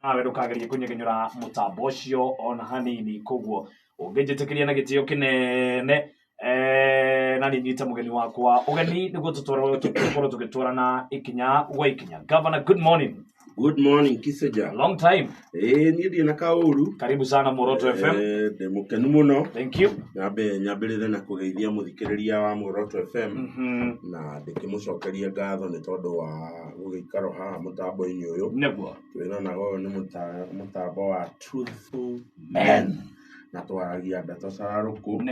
Nawe ndũkagerie kũnyegenyũra mũtambo ũcio ona hanini. Koguo ũngĩnjĩtĩkĩria na gĩtĩo kĩnene, na nĩ nyite mũgeni wakwa ũgeni nĩguo tũkorwo tũgĩtwarana ikinya gwa ikinya. Governor, good morning. Good morning, Kiseja. Long time. Ĩĩ, niĩ ndirĩ na kaũru. Karibu sana Muoroto FM. Ndĩ mũkenu mũno. Thank you. Nyambe nyambĩrĩre na kũgeithia mũthikĩrĩria wa Muoroto FM na ndĩkĩmũcokerie ngatho nĩ tondũ wa gũgĩikaro haha mũtambo-inĩ ũyũ. Twĩranaga ũyũ nĩ mũtambo wa Truthful Men. Na twaragia ndeto cararũkũ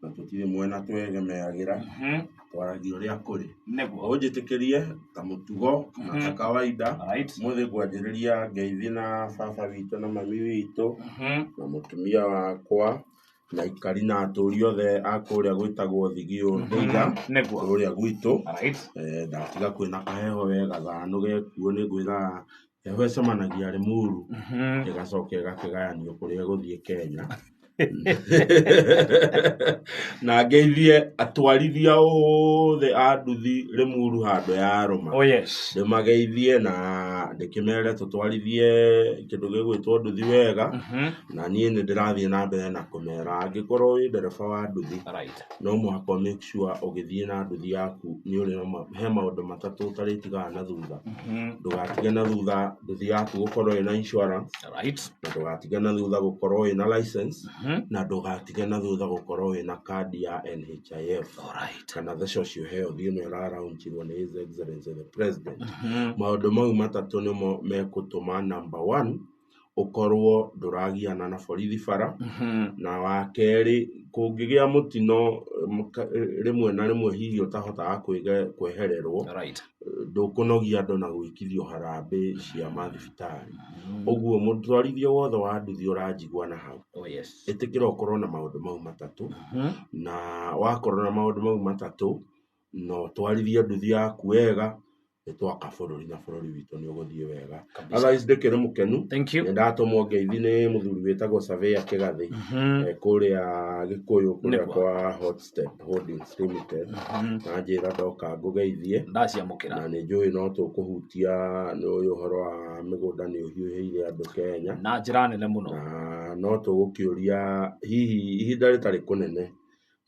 na tũtirĩ mwena twegemeagĩra, twaragia ũrĩa kũrĩ. Ũnjĩtĩkĩrie ta mũtugo na ta kawaida, mũthĩ ngwanjĩrĩria ngeithi na baba witũ na mami witũ na mũtumia wakwa na ikari na atũri othe a kũrĩa gwĩtagwo Thigio Ndũiga, kũrĩa gwitũ. Ndatiga kwĩna kaheho we gathano gekuo, nĩ ngwĩra heho ĩcemanagia Limuru ĩgacoka ĩgakĩgayanio kũrĩa ĩgũthiĩ Kenya. Na ngeithie atwarithia othe a nduthi Limuru handũ yarũma. Oh yes. Ndĩmageithie na ndĩkĩmere tũtwarithie kĩndũ gĩgwĩtwo nduthi wega. Na niĩ nĩ ndĩrathiĩ na mbere na kũmera angĩkorwo wĩ ndereba wa nduthi, no mũhaka ũ make sure ũgĩthiĩ na nduthi yaku nĩ ũrĩ he maũndũ matatũ ũtarĩtigaga na thutha. Ndũgatige na thutha nduthi yaku gũkorwo ĩna insurance, na ndũgatige na thutha gũkorwo ĩna license, na ndũgatige na thutha gũkorwo wĩna kandi ya NHIF kana the social health ĩno ĩraraunchirwo nĩ His Excellency the President. Maũndũ mau matatũ nĩmo mekũtũma number one ũkorwo ndũragiana na borithi bara, na wa kerĩ kũngĩgĩa mũtino rĩmwe na rĩmwe hihi ũtahotaga kwehererwo, ndũkũnogia andũ na gwĩkithio harambĩ cia mathibitarĩ. Ũguo mũtwarithia wothe wa nduthi ũranjigua na hau, Oh yes. ĩtĩkĩra ũkorwo na maũndũ mau matatũ, na wakorwo na maũndũ mau matatũ na ũtwarithie nduthi yaku wega, nĩ twaka bũrũri na bũrũri witũ nĩ ũgũthiĩ wega. Otherwise ndĩkĩrĩ mũkenu. Thank you. Nĩ ndatũmwo ngeithi nĩ mũthuri wĩtagwo Surveyor Kĩgathĩ, kũrĩa Gĩkũyũ, kũrĩa kwa Hot Step Holdings Limited, na njĩra ndoka ngũgeithie. Ndaciamũkĩra. Na nĩ njũĩ no tũkũhutia nĩ ũyũ ũhoro wa mĩgũnda nĩ ũhiũhĩire andũ Kenya na njĩra nene mũno. Na no tũgũkĩũria hihi ihinda rĩtarĩ kũnene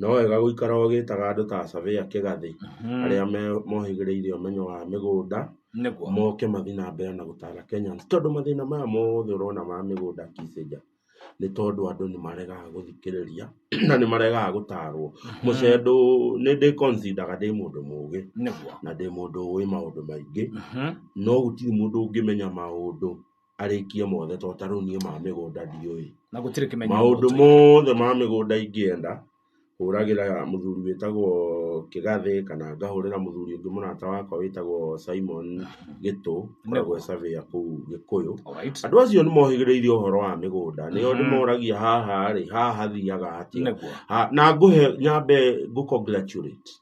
no wega gũikara ũgĩtaga andũ ta Surveyor Kĩgathĩ arĩa mohĩgĩrĩire ũmenyo wa mĩgũnda, moke mathiĩ na mbere na gũtara Kenyans, tondũ mathĩna maya mothe ũrona ma mĩgũnda Kicinja nĩ tondũ andũ nĩ maregaga gũthikĩrĩria na nĩ maregaga gũtarwo. Mũcendo nĩ ndĩ consideraga ndĩ mũndũ mũgĩ na ndĩ mũndũ ũĩ maũndũ maingĩ, no gũtirĩ mũndũ ũngĩmenya maũndũ arĩkie mothe, tondũ ta rĩu niĩ ma mĩgũnda ndiũĩ. Na gũtirĩ kĩmenyo maũndũ mũtwe. Mothe ma mĩgũnda ingĩenda hũragĩra mũthuri wĩtagwo Kĩgathĩ kana ngahũrĩra mũthuri ũngĩ mũrata wakwa wĩtagwo Simon Gĩtũ, ũkoragwo e surveyor kũu Gĩkũyũ. Andũ acio nĩ mohĩgĩrĩire ũhoro wa mĩgũnda, nĩo ndĩmoragia haha rĩ, haha hathiaga atĩa? Na ngũhe nyambe ngũ congratulate.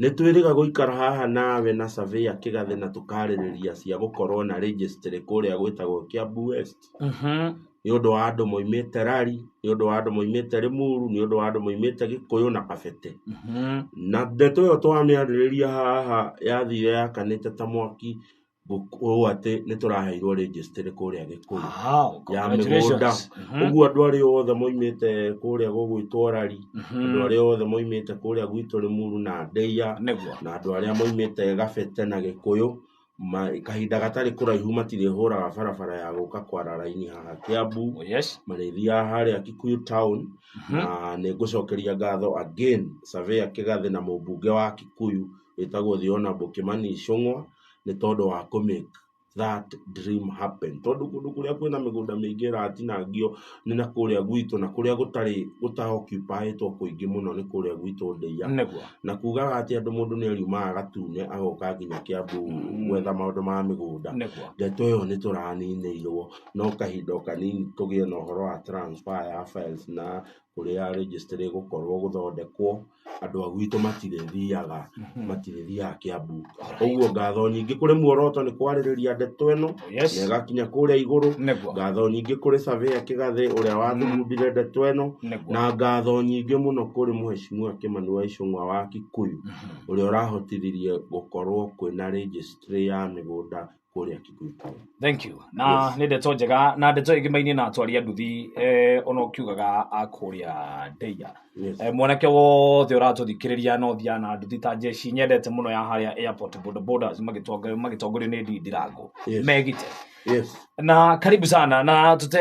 Nĩ twĩrĩga gũikara haha nawe na Surveyor Kĩgathĩ na tũkarĩrĩria cia gũkorwo na registry kũrĩa gwĩtagwo Kiambu West. Nĩ ũndũ wa andũ moimĩte Rari, nĩ ũndũ wa andũ moimĩte Limuru, nĩ ũndũ wa andũ moimĩte Gĩkũyũ na Kabete. Na ndeto ĩyo twamĩarĩrĩria haha yathire yakanĩte ta mwaki ũũ atĩ nĩ tũraheirwo registry kũrĩa Gĩkũyũ Wow, ya mĩgũnda. congratulations. Ũguo andũ arĩa othe moimĩte kũrĩa gũgwĩtwo Rari, andũ arĩa othe moimĩte kũrĩa gwitũ Limuru na Ndeia, na andũ arĩa moimĩte Gabete na Gĩkũyũ, kahinda gatarĩ kũraihu matirĩhũraga barabara ya gũka kwara raini haha Kiambu. Oh yes. Marĩthiaga harĩa Kikuyu town. Na nĩ ngũcokeria ngatho again Surveyor Kĩgathĩ na mũmbunge wa Kikuyu wĩtagwo the Honorable Kimani Ichung'wa nĩ tondũ wa kũ make that dream happen, tondũ kũndũ kũrĩa kwĩna mĩgũnda mĩingĩ ĩratinangio nĩ na kũrĩa gwitũ, na kũrĩa gũtarĩ gũta-occupyĩtwo kũingĩ mũno nĩ kũrĩa gwitũ Ndeia. Na kugaga atĩ andũ mũndũ nĩ ariumaga Gatune agoka nginya Kiambu gwetha maũndũ ma mĩgũnda. Ndeto ĩyo nĩ tũraninĩirwo, no kahinda o kanini tũgĩe na ũhoro wa transfer ya files na kũrĩa registry ĩgũkorwo gũthondekwo, andũ a gwitũ matirĩthiaga Kiambu. Ũguo ngatho nyingĩ kũrĩ Muoroto nĩ kwarĩrĩria ndeto ĩno na ĩgakinya kũrĩa igũrũ. Ngatho nyingĩ kũrĩ Surveyor Kĩgathĩ ũrĩa wathugundire ndeto ĩno, na ngatho nyingĩ mũno kũrĩ Mheshimiwa Kimani wa Ichung'wa wa Kikuyu ũrĩa ũrahotithirie gũkorwo kwĩna registry ya mĩgũnda Kũrĩa Kikuyu town. Thank you. Na Yes. nĩ ndeto njega na ndeto ĩgĩmainie na atwari a nduthi, ona ũkiugaga a kũrĩa Ndeia. Yes. Mwanake wothe ũratũthikĩrĩria no thiaga na nduthi ta jeshi nyendete mũno ya harĩa airport boda bodas magĩtongorio nĩ Ndindi Ndirango. Yes. Megite. Yes. Na karibu sana na tute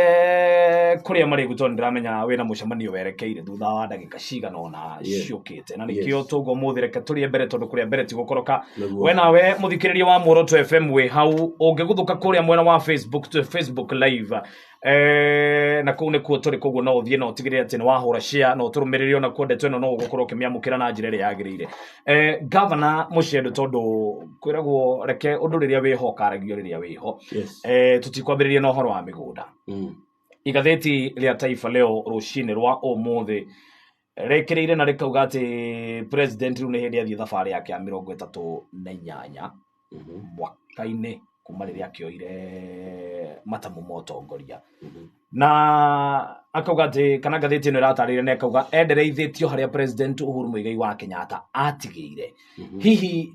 kũrĩa marĩgu tondũ ndĩramenya wĩna mũcemanio werekeire thutha wa ndagĩka cigana ũna ciũkĩte, na nĩkĩo tũguo mũthĩ reke tũrĩe mbere tondũ kũrĩa mbere ti gũkoroka. Nĩguo. We nawe mũthikĩrĩria wa Muoroto FM wĩ hau ũngĩgũthũka kũrĩa mwena wa Facebook, to Facebook live, na kũu nĩkuo tũrĩ, koguo no ũthiĩ na ũtigĩrĩre atĩ nĩ wahũra share na ũtũrũmĩrĩre ona kuo ndeto ĩno no ũgũkorwo ũkĩmĩamũkĩra na njĩra ĩrĩa yagĩrĩire. Gavana Mũcendo, tondũ kwĩragwo reke ũndũ rĩrĩa wĩho ũkaragio rĩrĩa wĩho. Yes. Tũtikwambĩrĩria na ũhoro wa mĩgũnda. Igathĩti rĩa Taifa Leo rũcinĩ rwa ũmũthĩ rĩkĩrĩire na rĩkauga atĩ president rĩu nĩ hĩndĩ athiĩ thabarĩ yake ya 38 mwaka-inĩ kuma rĩrĩa akĩoire matamu ma ũtongoria. Na akauga atĩ kana ngathĩti ĩno ĩratarĩria na ĩkauga endereithĩtio harĩa president Uhuru Muigai wa Kenyatta atigĩire. Hihi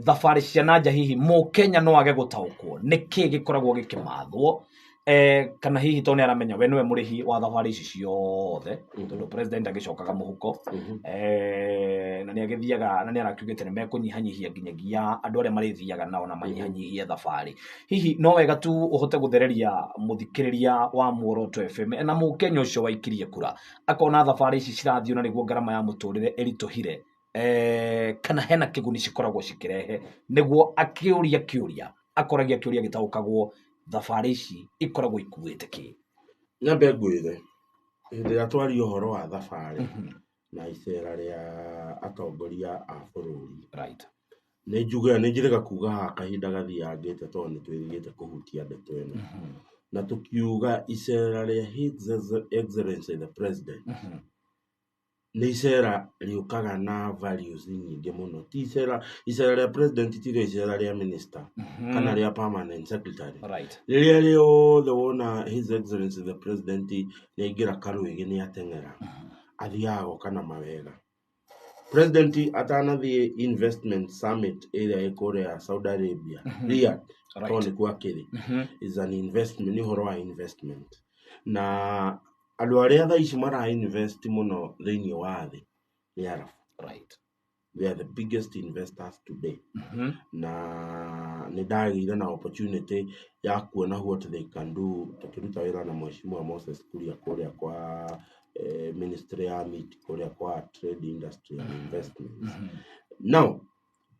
thabarĩ cia na nja, hihi mũkenya no age gũtaũkwo nĩkĩ gĩkoragwo gĩkĩmathwo, kana hihi tondũ nĩ aramenya we nĩwe mũrĩhi wa thabarĩ ici ciothe, tondũ president agĩcokaga mũhuko, na nĩ agĩthiaga na nĩ arakiugĩte nĩ mekũnyihanyihia nginyagia andũ arĩa marĩthiaga nao na manyihanyihie thabarĩ. Hihi no wega tu ũhote gũthereria mũthikĩrĩria wa Muoroto FM na mũkenya ũcio waikirie kura akona thabarĩ ici cirathiĩ na nĩguo ngarama ya mũtũrĩre ĩritũhire, kana hena kĩguni cikoragwo cikĩrehe, nĩguo akĩũria kĩũria akoragia kĩũria gĩtaũkagwo thabarĩ ici ikoragwo ikuĩte kĩ? Nyambe ngwĩre, hĩndĩ ĩrĩa twaria ũhoro wa thabarĩ na icera rĩa atongoria a bũrũri, nĩ njuge nĩ njĩrĩga kuga haha kahinda gathiangĩte tondũ nĩ twĩrĩgĩte kũhutia ndeto ĩno. Na tũkiuga icera rĩa His Excellency the President nĩ icera rĩũkaga na values nyingĩ mũno. Ti icera, icera rĩa president ti rĩo icera rĩa minister kana rĩa permanent secretary. Rĩrĩa rĩothe wona His Excellency the President nĩ aingĩra karwĩgĩ nĩ ateng'era, athiaga goka na mawega. President atanathiĩ investment summit ĩrĩa ĩ kũrĩa Saudi Arabia, Riyadh, tondũ nĩkuo akĩrĩ, is an investment, nĩ ũhoro wa investment. Na andũ arĩa thaa ici mara invest mũno thĩinĩ wa thĩ nĩ Arabu. They are the biggest investors today. Na nĩ ndagĩire na opportunity ya kuona what they can do tũkĩruta wĩra na Mheshimiwa Moses Kuria kũrĩa kwa Ministry ya MIT, kũrĩa kwa Trade Industry and Investments. Now,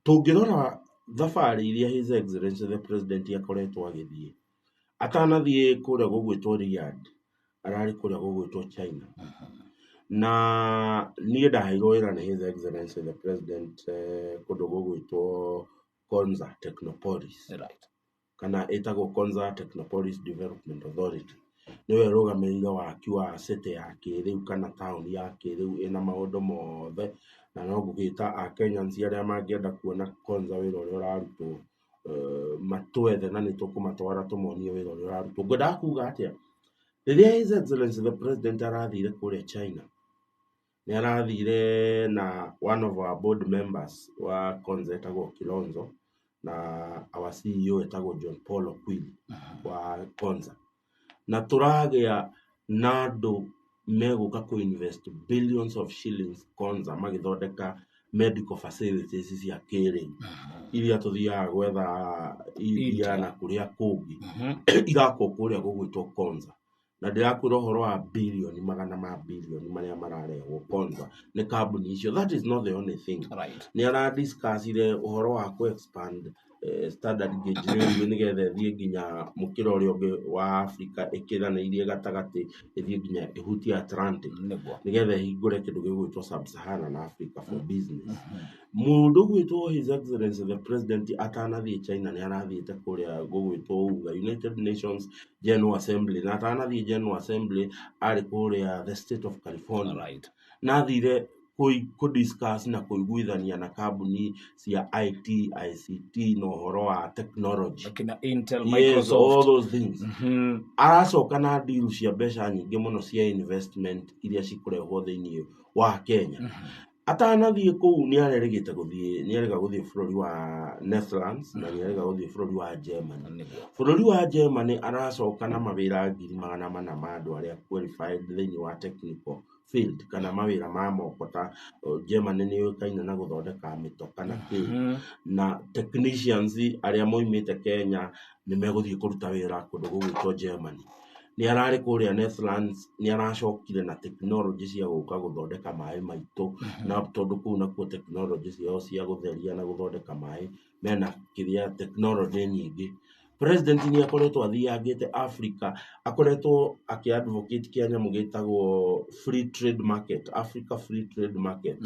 tũngĩrora thabarĩ iria His Excellency the President akoretwo agĩthiĩ, atanathiĩ kũrĩa gũgwĩtwo Riyadh, ararĩ kũrĩa gũgwĩtwo China. Na niĩ ndaheirwo wĩra nĩ His Excellency the President kũndũ gũgwĩtwo Konza Technopolis. Kana ĩtagwo Konza Technopolis Development Authority. Nĩwe ĩrũgamĩrĩire waki wa city ya kĩrĩu kana taũni ya kĩrĩu ĩna maũndũ mothe, na no ngũgĩta Akenyans arĩa mangĩenda kuona Konza wĩra ũrĩa ũrarutwo, matwethe na nĩ tũkũmatwara tũmonie wĩra ũrĩa ũrarutwo. Ngwendaga kuga atĩa? Rĩrĩa His Excellency the President arathire kũrĩa China, nĩ arathire na one of our board members wa Konza etagwo Kilonzo, na our CEO etagwo John Paul Okwiri wa Konza. Na tũragĩa na andũ megũka kũ invest billions of shillings Konza magĩthondeka medical facilities cia kĩrĩu iria tũthiaga gwetha India India. na kũrĩa kũngĩ, irakwo kũrĩa gũgwĩtwo Konza. Na ndĩrakwĩra ũhoro wa bilioni, magana ma bilioni marĩa mararehwo Konza nĩ kambuni icio. That is not the only thing. Nĩ aradiscussire ũhoro wa kũ expand standard gauge railway nĩgetha ĩthiĩ nginya mũkĩra ũrĩa ũngĩ wa Africa, ĩkĩranĩirie gatagatĩ, ĩthiĩ nginya ĩhutie Atlantic, nĩgetha ĩhingũre kĩndũ gĩgwĩtwo Sub-Saharan Africa for business. Mũndũ ũgwĩtwo His Excellency the President atanathiĩ China nĩ arathiĩte kũrĩa gũgwĩtwo UGA, United Nations General Assembly, na atanathiĩ General Assembly arĩ kũrĩa the state of California. Na athire kũ discuss na kũiguithania na kambuni cia IT, ICT na ũhoro wa technology. Akina Intel, Yes, Microsoft. all those things. Aracoka na deal cia mbeca nyingĩ mũno cia investment iria cikũrehwo thĩinĩ wa Kenya. Atanathiĩ kũu nĩ arerĩgĩte gũthiĩ, nĩ arega gũthiĩ bũrũri wa Netherlands na nĩ arega gũthiĩ bũrũri wa Germany. Nĩguo. Bũrũri wa Germany aracoka na mawĩra 400,000 ma andũ arĩa qualified thĩinĩ wa technical field kana mawĩra ma moko ta Germany nĩ yũĩkaine na gũthondeka mĩtoka na kĩ. Na technicians arĩa moimĩte Kenya nĩ megũthiĩ kũruta wĩra kũndũ gũgwĩtwo Germany. Nĩ ararĩ kũrĩa Netherlands, nĩ aracokire na technology cia gũka gũthondeka maĩ maitũ, na tondũ kũu nakuo technology ciao cia gũtheria na gũthondeka maĩ mena kĩrĩa technology nyingĩ. President nĩ akoretwo athiangĩte Africa, akoretwo akĩ advocate kĩa nyamũ gĩtagwo free trade market, Africa free trade market.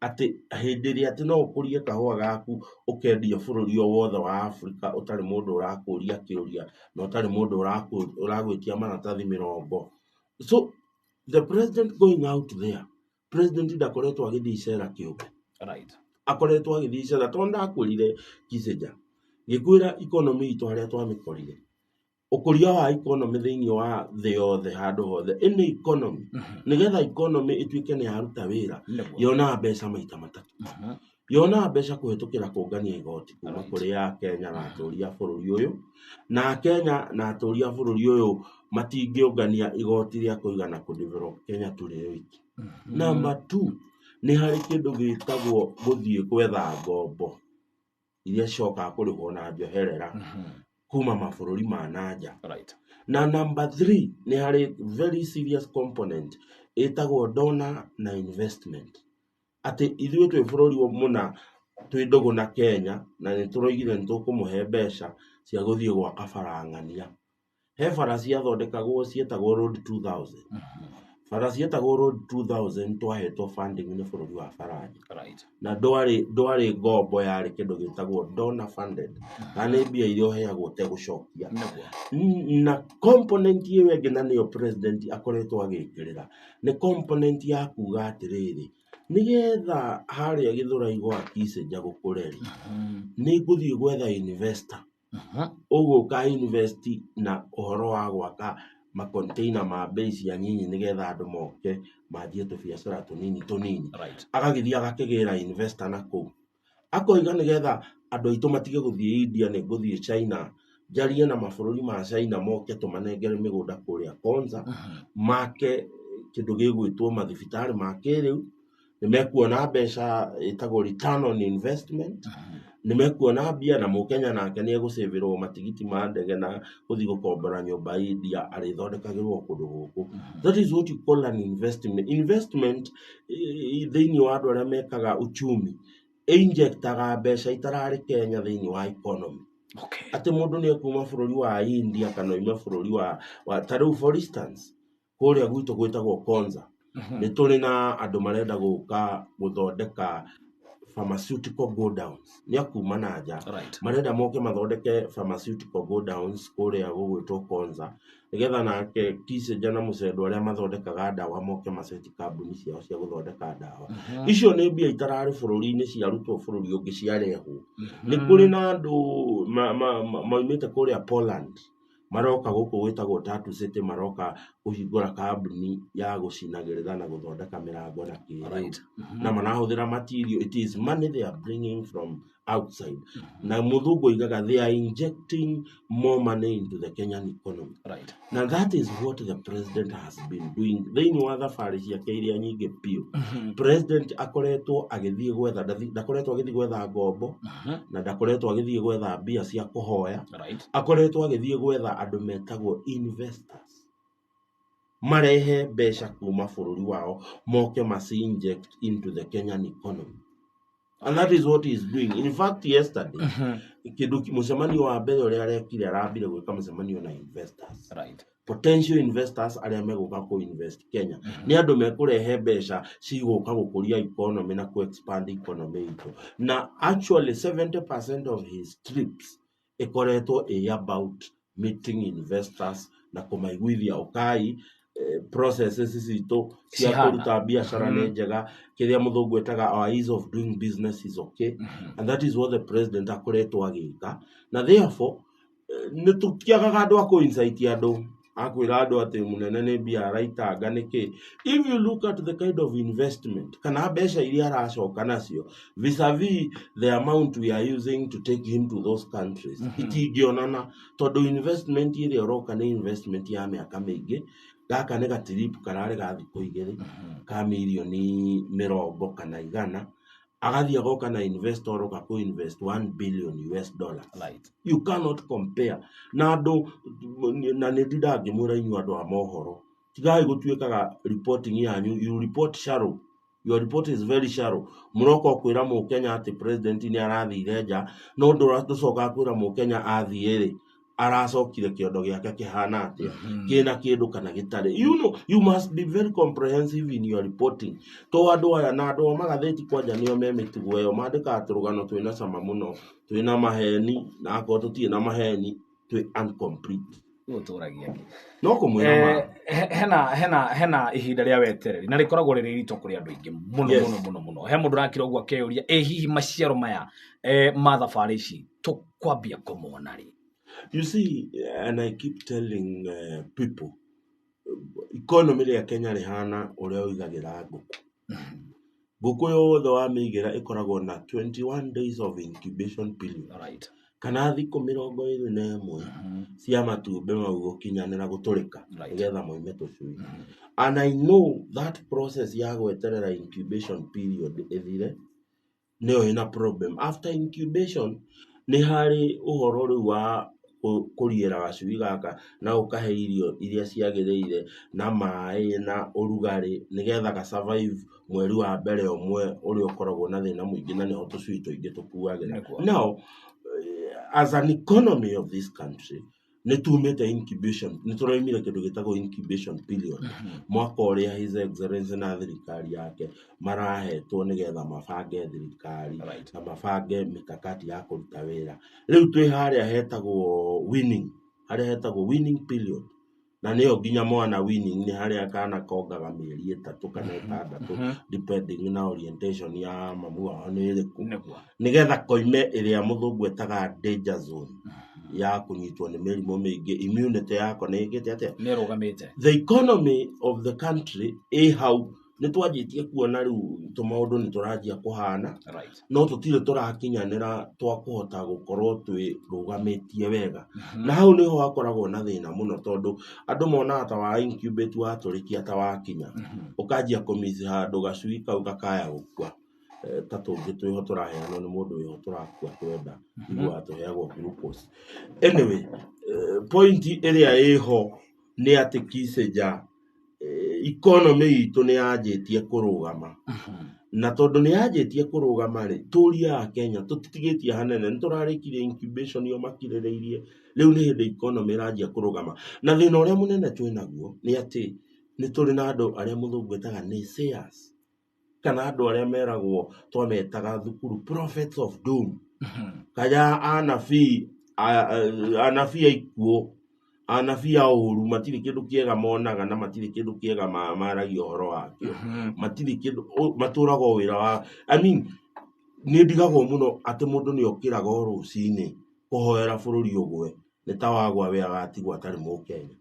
Atĩ hĩndĩ ĩrĩa atĩ no ũkũrie kahũa gaku ũkendia bũrũri o wothe wa Africa ũtarĩ mũndũ ũrakũria kĩũria na ũtarĩ mũndũ ũragwĩtia maratathi mĩrongo. So the president going out there, president ndakoretwo agĩthiĩ icera kĩũmbe. Akoretwo agĩthiĩ icera tondũ ndakwĩrire Kissinger, ngĩkwĩra economy itũ harĩa twamĩkorire. Ũkũria wa economy thĩinĩ wa thĩ yothe handũ hothe, any economy, nĩgetha economy ĩtuĩke nĩ yaruta wĩra, yonaga mbeca maita matatũ. Yonaga mbeca kũhĩtũkĩra kũngania igoti kuma kũrĩ Akenya na atũri a bũrũri ũyũ, na Akenya na atũri a bũrũri ũyũ matingĩũngania igoti rĩa kũigana kũ develop Kenya tũrĩ wiki. Number 2, nĩ harĩ kĩndũ gĩtagwo gũthiĩ gwetha ngombo iria cicokaga kũrĩhwo na njoherera kuma mabũrũri ma na nja. Na number 3, nĩ harĩ very serious component ĩtagwo donor na investment. Atĩ ithuĩ twĩ bũrũri mũna twĩ ndũgũ na Kenya na nĩ tũroigire nĩ tũkũmũhe mbeca cia gũthiĩ gwaka bara ng'ania. He bara ciathondekagwo cietagwo Road 2000. Bara cietagwo Road 2000 twahetwo funding nĩ bũrũri wa Faranja. Na ndwarĩ ngombo, yarĩ kĩndũ gĩtagwo donor funded. Kana nĩ mbia iria ũheagwo ũtegũcokia. Na component ĩyo ĩngĩ na nĩyo president akoretwo agĩkĩrĩra nĩ component ya kuga atĩrĩrĩ, nĩgetha harĩa Gĩthũrai gwa Kissinger gũkũre rĩ, nĩ ngũthiĩ gwetha investor. Ũgũka invest na ũhoro wa gwaka macontainer ma bei cia nyinyi nĩgetha andũ moke manjie tũbiacara tũnini tũnini. Agagĩthiĩ agakĩgĩra investor na kũu. Akoiga nĩgetha andũ aitũ matige gũthiĩ India, nĩ ngũthiĩ China, njarie na mabũrũri ma China moke tũmanengere mĩgũnda kũrĩa Konza, make kĩndũ gĩgwĩtwo mathibitarĩ ma kĩrĩu, nĩ mekuona mbeca ĩtagwo return on investment, nĩ mekuona mbia na mũkenya nake nĩ egũcĩvĩrwo matigiti ma ndege na gũthiĩ gũkombora nyũmba India arĩthondekagĩrwo kũndũ gũkũ. That is what you call an investment. Investment thĩinĩ wa andũ arĩa mekaga uchumi injectaga mbeca itararĩ Kenya thĩinĩ wa economy. Atĩ mũndũ nĩ ekuma bũrũri wa India kana oime bũrũri wa ta rĩu for instance kũrĩa gwitũ gwĩtagwo Konza. Nĩ tũrĩ na andũ marenda gũka gũthondeka pharmaceutical godowns. Nĩ akuma na nja. Marenda moke mathondeke pharmaceutical godowns kũrĩa gũgwĩtwo Konza nĩgetha nake Kissinger na Mũcendo arĩa mathondekaga ndawa moke maceti kambuni ciao cia gũthondeka ndawa. Icio nĩ mbia itararĩ bũrũri-inĩ ciarutwo bũrũri ũngĩ ciarehwo. Nĩ kũrĩ na andũ maumĩte kũrĩa Poland maroka gũkũ gwĩtagwo Tatu City, maroka kũhingũra kambuni ya gũcinagĩrĩra na gũthondeka mĩrango na kĩrĩu. Na marahũthĩra material, it is money they are bringing from outside. Na mũthũngũ oigaga they are injecting more money into the Kenyan economy. Na that is what the president has been doing thĩinĩ wa thabarĩ ciake iria nyingĩ biũ. President akoretwo agĩthiĩ gwetha, ndakoretwo agĩthiĩ gwetha ngombo, na ndakoretwo agĩthiĩ gwetha mbia cia kũhoya. Akoretwo agĩthiĩ gwetha andũ metagwo investors. Marehe mbeca kuma bũrũri wao moke maci inject into the Kenyan economy. And that is what he is doing. In fact, yesterday, kĩndũ mũcemanio wa mbere ũrĩa arekire, arambire gwĩka mũcemanio na investors. Potential investors arĩa megũka kũ invest Kenya. Nĩ andũ mekũrehe mbeca cigũka gũkũria economy na kũ expand economy itũ. Na actually 70% of his trips ĩkoretwo ĩ about meeting investors na kũmaiguithia ũkai processes citũ cia Cihana. kũruta biacara nĩ njega, kĩrĩa mũthũngũ etaga our ease of doing business is okay. And that is what the president akoretwo agĩka. Na therefore nĩ tũtiagaga andũ a kũ-incite andũ Akwĩra andũ atĩ mũnene nĩ mbia araitanga nĩkĩ. If you look at the kind of investment kana mbeca iria aracoka nacio vis-a-vis the amount we are using to take him to those countries, itingĩonana, tondũ investment ĩrĩa ũroka nĩ investment ya mĩaka mĩingĩ. Gaka nĩ gatirip kararĩ ga thikũ 2 ka mirioni 80 kana 100, agathiĩ agoka na investor oka kũ invest 1 billion US dollars. You cannot compare na andũ. Na nĩ ndindaga ngĩmwĩra inyuĩ andũ a mohoro, tigai gũtuĩkaga reporting yanyu, you report shallow, your report is very shallow. Mũroka kwĩra mũkenya atĩ president nĩ arathire nja, no ndũcokaga kwĩra mũkenya athiĩ rĩ, aracokire kĩondo gĩake kĩhana atĩa, kĩna kĩndũ kana gĩtarĩ. You know, you must be very comprehensive in your reporting. To andũ aya na andũ a magathĩti kwanja nĩo me mĩtugo ĩyo, mandĩkaga tũrũgano twĩna cama mũno, twĩna maheni, na akorwo tũtirĩ na maheni twĩ incomplete. Ũtũragia kĩ? No kũmwĩra ma. Hena ihinda rĩa wetereri na rĩkoragwo rĩrĩ iritũ kũrĩ andũ aingĩ mũno. Mũno mũno mũno. He mũndũ ũrakira ũguo akeyũria, ĩ hihi maciaro maya ma thabarĩ ici tũkwambia kũmona rĩ? You see, and I keep telling people, economy rĩa Kenya rĩhana ũrĩa ũigagĩra ngũkũ. Ngũkũ yothe wamĩigĩra ĩkoragwo na 21 days of incubation period, kana thikũ 21 cia matumbĩ mau gũkinyanĩra gũtũrĩka, nĩgetha moime tũcui. And I know that process ya gweterera incubation period ĩthire nĩyo ĩna problem. After incubation nĩ harĩ ũhoro rĩu wa kũriĩra gacui gaka na ũkahe irio iria ciagĩrĩire na maĩ na ũrugarĩ, nĩgetha ga survive mweri wa mbere ũmwe ũrĩa ũkoragwo na thĩna mũingĩ, na nĩho tũcui tũingĩ tũkuagĩra. Now, as an economy of this country, nĩ tumĩte incubation, nĩ tũraumire kĩndũ gĩtagwo incubation period, mwaka ũrĩa His Excellency na thirikari yake marahetwo nĩgetha mabange thirikari na mabange mikakati ya kũruta wĩra. Rĩu twĩ harĩa hetagwo winning, harĩa hetagwo winning period, na nĩyo nginya mwana winning nĩ harĩa kana kongaga mĩeri 3 kana 6, depending na orientation ya mamu wao nĩ ĩrĩkũ, nĩgetha koime ĩrĩa mũthũngũ etaga danger zone ya kũnyitwo nĩ mĩrimũ mĩingĩ. Immunity yako nĩ ĩkĩte atĩa? Nĩ ĩrũgamĩte. The economy of the country ĩ hau. Nĩ twanjĩtie kuona rĩu tũmaũndũ nĩ tũranjia kũhana, no tũtirĩ tũrakinyanĩra twa kũhota gũkorwo twĩrũgamĩtie wega. Na hau nĩho hakoragwo na thĩna mũno, tondũ andũ monaga ta wa incubate watũrĩkia ta wakinya, ũkanjia kũmiss handũ gacui kau gakaya gũkua. Ta tũngĩ twĩho tũraheanwo nĩ mũndũ wĩho tũrakua twenda iguaga tũheagwo glucose. Anyway, point ĩrĩa ĩho nĩ atĩ Kissinger, economy itũ nĩ yanjĩtie kũrũgama, na tondũ nĩ yanjĩtie kũrũgama rĩ, tũrie a Kenya tũtitigĩtie hanene, nĩ tũrarĩkirie incubation ĩyo makirĩrĩirie. Rĩu nĩ hĩndĩ economy ĩranjia kũrũgama, na thĩna ũrĩa mũnene twĩnaguo nĩ atĩ nĩ tũrĩ na andũ arĩa mũthũngũ etaga naysayers, kana andũ arĩa meragwo twametaga thukuru prophets of doom, kana anabii anabii a ikuũ, anabii a ũũru. Matirĩ kĩndũ kĩega monaga na matirĩ kĩndũ kĩega maragia ũhoro wakĩo. Matirĩ kĩndũ matũraga o wĩra wa, I mean, nĩ ndigagwo mũno atĩ mũndũ nĩ okĩraga o rũcinĩ kũhoera bũrũri ũgwe, nĩ ta wagwa we agatigwo atarĩ mũkenya.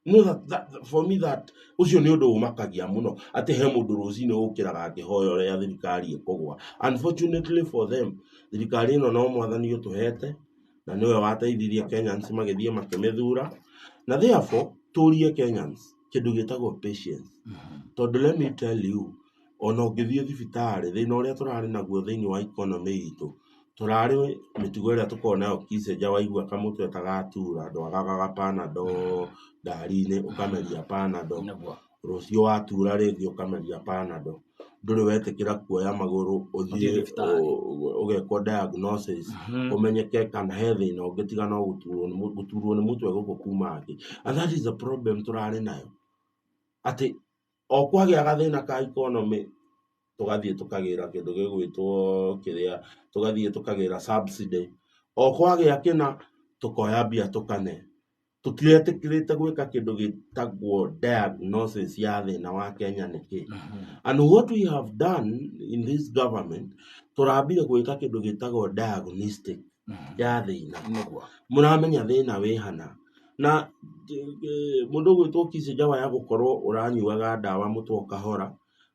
No, that, for me, that ũcio nĩ ũndũ ũmakagia mũno, atĩ he mũndũ rũcinĩ ũkĩraga akĩhoya ũrĩa thirikari ĩkũgwa. Unfortunately for them, thirikari ĩno no mwathani ũtũhete, na nĩwe wateithirie Kenyans magĩthiĩ makĩmĩthura, na therefore tũrie Kenyans kĩndũ gĩtagwo patience, tondũ let me tell you, ona ũngĩthiĩ thibitarĩ, thĩna ũrĩa tũrarĩ naguo thĩinĩ wa economy itũ, tũrarĩ mĩtugo ĩrĩa tũkoragwo nayo Kissinger, waigua kamũtwe ta gatura, ndwagaga Panadol ngari-inĩ, ũkameria Panadol. Rũciũ watura rĩngĩ ũkameria Panadol. Ndũrĩ wetĩkĩra kuoya magũrũ ũthiĩ ũthiĩ thibitarĩ. ũgekwo diagnosis, ũmenyeke kana he thĩna ũngĩ tiga no gũturwo nĩ mũtwe gũkũ kuma thĩ. And that is the problem tũrarĩ nayo, atĩ o kwagĩa gathĩna ka economy, tũgathiĩ tũkagĩra kĩndũ gĩgwĩtwo kĩrĩa, tũgathiĩ tũkagĩra subsidy, o kwagĩa kĩna tũkoya mbia tũkane. Tũtiretĩkĩrĩte gwĩka kĩndũ gĩtagwo diagnosis ya thĩna wa Kenya nĩ kĩ. And what we have done in this government, tũrambire gwĩka kĩndũ gĩtagwo diagnostic ya thĩna. Mũramenya thĩna wĩ hana. Na mũndũ ũgwĩtwo Kissinger waya gũkorwo ũranyuaga ndawa mũtwe ũkahora,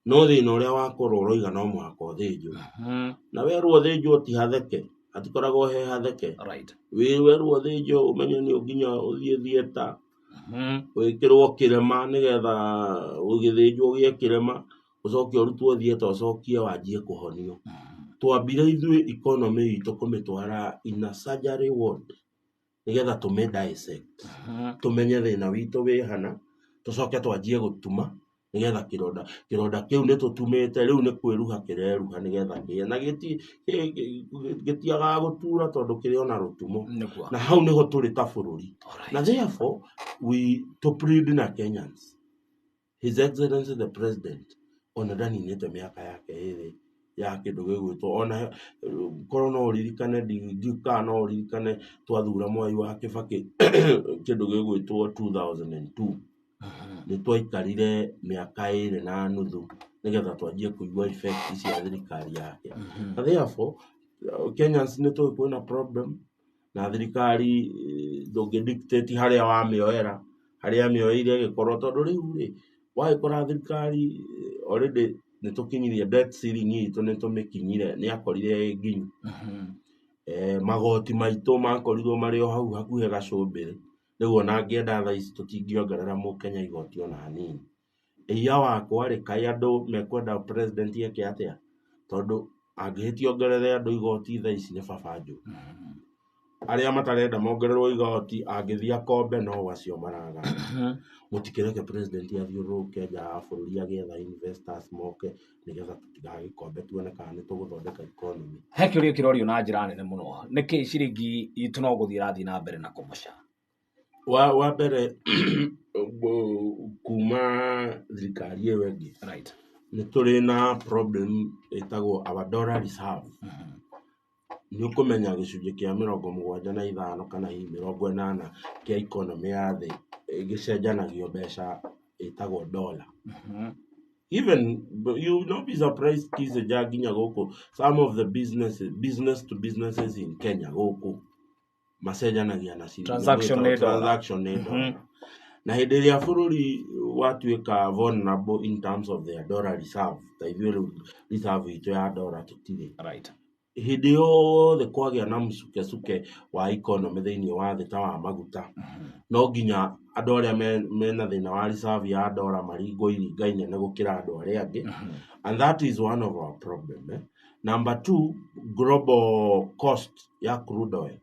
no thĩna ũrĩa wakorwo ũroiga no mũhaka ũthĩnjwo. Na werwo ũthĩnjwo ti hatheke, hatikoragwo he hatheke. Werwo ũthĩnjwo ũmenye nĩ nginya ũthiĩ theatre, wĩkĩrwo kĩrema nĩgetha ũgĩthĩnjwo ũgĩe kĩrema, ũcoke ũrutwo theatre ũcokie wanjie kũhonio. Twambire ithuĩ economy itũ kũmĩtwara in a surgery ward nĩgetha tũmĩ dissect, tũmenye thĩna witũ wĩ hana, tũcoke twanjie gũtuma nĩgetha kĩronda kĩu nĩ tũtumĩte rĩu nĩ kwĩruha kĩreruha nĩgetha kĩe na gĩtiagaga gũtura tondũ kĩrĩ ona rũtumo. Na hau nĩho tũrĩ ta bũrũri. Na therefore we to plead na Kenyans, His Excellency the President ona ndaninĩte mĩaka yake ĩrĩ ya kĩndũ gĩgwĩtwo ona korwo no ũririkane, ndiũĩ kana no ũririkane twathura Mwai wa Kĩbakĩ kĩndũ gĩgwĩtwo 2002, nĩ twaikarire mĩaka 2.5 nĩgetha twanjie kũigua effect cia thirikari yake. Na therefore Kenyans nĩ tũĩ kwĩna problem na thirikari ndũngĩ dictate harĩa wamĩoera, harĩa mĩoeire ĩgĩkorwo tondũ rĩu rĩ wagĩkora thirikari already nĩ tũkinyirie debt ceiling itũ, nĩ tũmĩkinyire, nĩ akorire ĩ nginyu. Magoti maitũ makorirwo marĩ o hau hakuhĩ gacũmbĩrĩ, rĩu ona angĩenda thaa ici tũtingĩongerera mũkenya igoti ona hanini. Ĩia wakwa rĩ, kaĩ andũ mekwenda president eke atĩa? Tondũ angĩhĩtia ongerere andũ igoti thaa ici nĩ baba njũĩ. Arĩa matarenda mongererwo igoti angĩthiĩ akombe no acio maragana. Mũtikĩreke president athiũrũrũke nja ya bũrũri agĩetha investors moke nĩgetha tũtigagĩkombe tuone kana nĩ tũgũthondeka economy. He kĩũria kĩrorio na njĩra nene mũno, nĩkĩ ciringi itũ no gũthiĩ ĩrathiĩ na mbere na kũmoca? Wa mbere kuma thirikari ĩyo ĩngĩ nĩ tũrĩ na problem ĩtagwo our dollar reserve. Nĩ ũkũmenya gĩcunjĩ kĩa 75 kana hihi 80 kĩa economy ya thĩ gĩcenjanagio mbeca ĩtagwo dollar. Even you will not be surprised Kissinger nginya gũkũ some of the businesses, business to businesses in Kenya gũkũ macenjanagia na ciringi. Transaction nĩ dollar. Transaction nĩ dollar. Na hĩndĩ ĩrĩa bũrũri watuĩka vulnerable in terms of their dollar reserve, ta ithuĩ rĩu reserve itũ ya dollar tũtirĩ. Hĩndĩ yothe kwagĩa na mũcukecuke wa economy thĩinĩ wa thĩ ta wa maguta, no nginya andũ arĩa mena thĩna wa reserve ya dollar maringwo iringa inene gũkĩra andũ arĩa angĩ. And that is one of our problem. Number two, global cost ya crude oil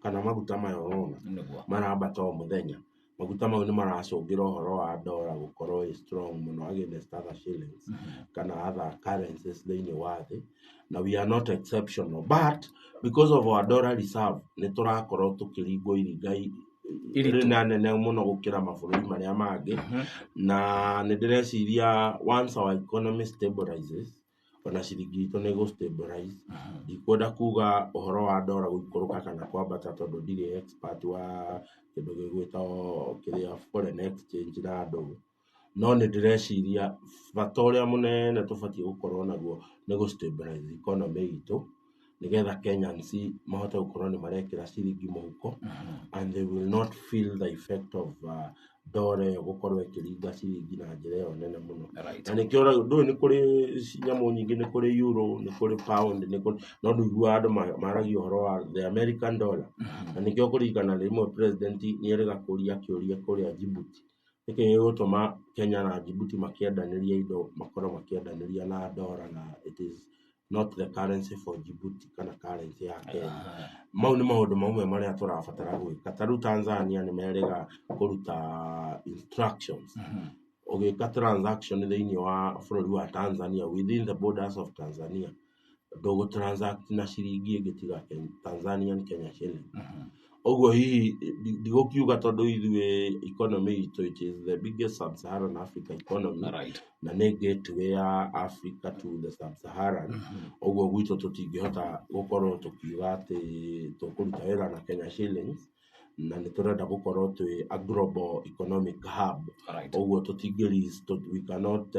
kana maguta maya ũrona marambata o mũthenya. Maguta mau nĩ maracũngĩra ũhoro wa dollar gũkorwo ĩ strong mũno against other shillings kana other currencies thĩinĩ wa thĩ. Na we are not exceptional, but because of our dollar reserve nĩ tũrakorwo tũkĩringwo iringa rĩna nene mũno gũkĩra mabũrũri marĩa mangĩ. Na nĩ ndĩreciria once our economy stabilizes, ona ciringi itũ nĩ ĩgũ stabilize. Ndikwenda kuga ũhoro wa dollar gũikũrũka kana kwambata tondũ ndirĩ expert wa kĩndũ gĩgwĩtwo kĩrĩa foreign exchange na andũ, no nĩ ndĩreciria bata ũrĩa mũnene tũbatiĩ gũkorwo naguo nĩ gũ stabilize economy itũ nĩgetha Kenyans mahote gũkorwo nĩ marekĩra ciringi mũhuko and they will not feel the effect of dollar ĩyo gũkorwo ĩkĩringa ciringi na njĩra ĩyo nene mũno. Na nĩkĩo ndũĩ nĩ kũrĩ nyamũ nyingĩ, nĩ kũrĩ euro, nĩ kũrĩ pound, nĩ kũrĩ, no ndũiguaga andũ maragia ũhoro wa the American dollar. Na nĩkĩo kũririkana rĩmwe president nĩ erĩga kũria kĩũria kũrĩa Djibouti, nĩkĩ gĩgũtũma Kenya na Djibouti makĩendanĩria indo makorwo makĩendanĩria na dollar na it is not the currency for Djibouti kana currency ya Kenya. Mau nĩ maũndũ mamwe marĩa tũrabatara gwĩka. Ta rĩu Tanzania nĩ merĩga kũruta instructions ũgĩka transaction thĩinĩ wa bũrũri wa Tanzania within the borders of Tanzania, ndũgũ transact na ciringi ĩngĩ tiga Tanzanian Kenya shilling. Ũguo hihi ndigũkiuga tondũ ithuĩ economy itũ it is the biggest sub-Saharan Africa economy na nĩ gateway ya Africa to the sub-Saharan, ũguo gwitũ tũtingĩhota gũkorwo tũkiuga atĩ tũkũruta wĩra na Kenya shillings, Na nĩ tũrenda gũkorwo twĩ a global economic hub. Ũguo tũtingĩ risk, we cannot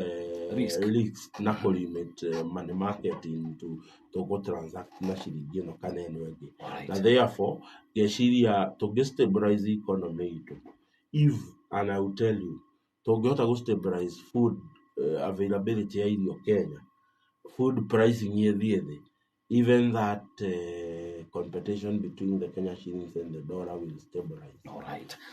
Risk. risk na kũ limit money market into tũgũ transact na ciringi ĩno kana ĩno ĩngĩ. Na therefore ngeciria tũngĩ stabilize economy itũ, if, and I will tell you, tũngĩhota gũ stabilize food availability ya irio Kenya, food pricing ĩthiĩ thĩ, even that competition between the Kenya shillings and the dollar will stabilize.